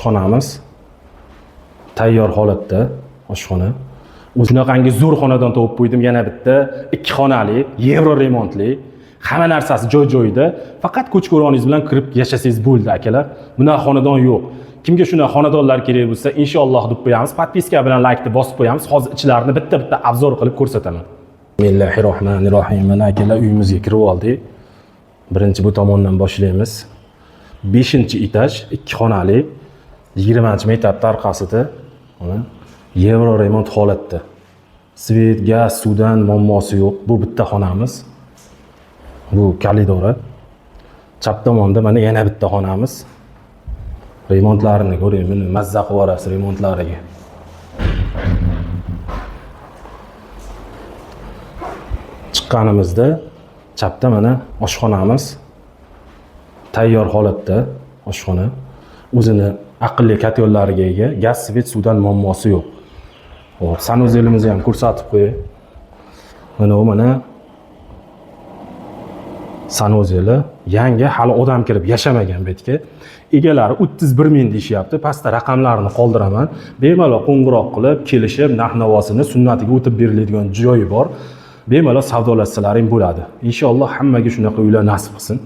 Xonamiz tayyor holatda oshxona. Shunaqangi zo'r xonadon topib qo'ydim, yana bitta 2 xonali, yevro remontli, hamma narsasi joy-joyida. Faqat ko'chko'roningiz bilan kirib yashasangiz bo'ldi, akalar. Bunaqa xonadon yo'q. Kimga shunaqa xonadonlar kerak bo'lsa, inshaalloh deb qo'yamiz. Подписка bilan laykni bosib qo'yamiz. Hozir ichlarini bitta-bitta обзор qilib ko'rsataman. Bismillahirrohmanirrohim. Mana akalar, uyimizga kirib oldik. Birinchi bu tomondan boshlaymiz. 5-etaj, 2 xonali, 20-metr orqasida. Mana yevro remont holatda. Свет, gaz, suvdan muammosi yo'q. Bu bitta xonamiz. Bu koridori. Chap tomonda mana yana bitta xonamiz. Remontlarini ko'ring, buni mazza qilib yuborasiz remontlariga. Chiqqanimizda chapda mana oshxonamiz. Tayyor holatda oshxona. O'zini aqlli kotellarga ega, gaz, свет, suvdan muammosi yo'q. Xo'p, санузел imizni ham ko'rsatib qo'yay. Mana u mana санузел i yangi, hali odam kirib yashamagan bu yerga. Egalari 31 ming deyishyapti. Pastda raqamlarini qoldiraman. Bemalol qo'ng'iroq qilib, kelishib, narx-navosini sunnatiga o'tib beriladigan joyi bor. Bemalol savdolashsalaring bo'ladi. Inshaalloh hammaga shunaqa uylar nasib qilsin.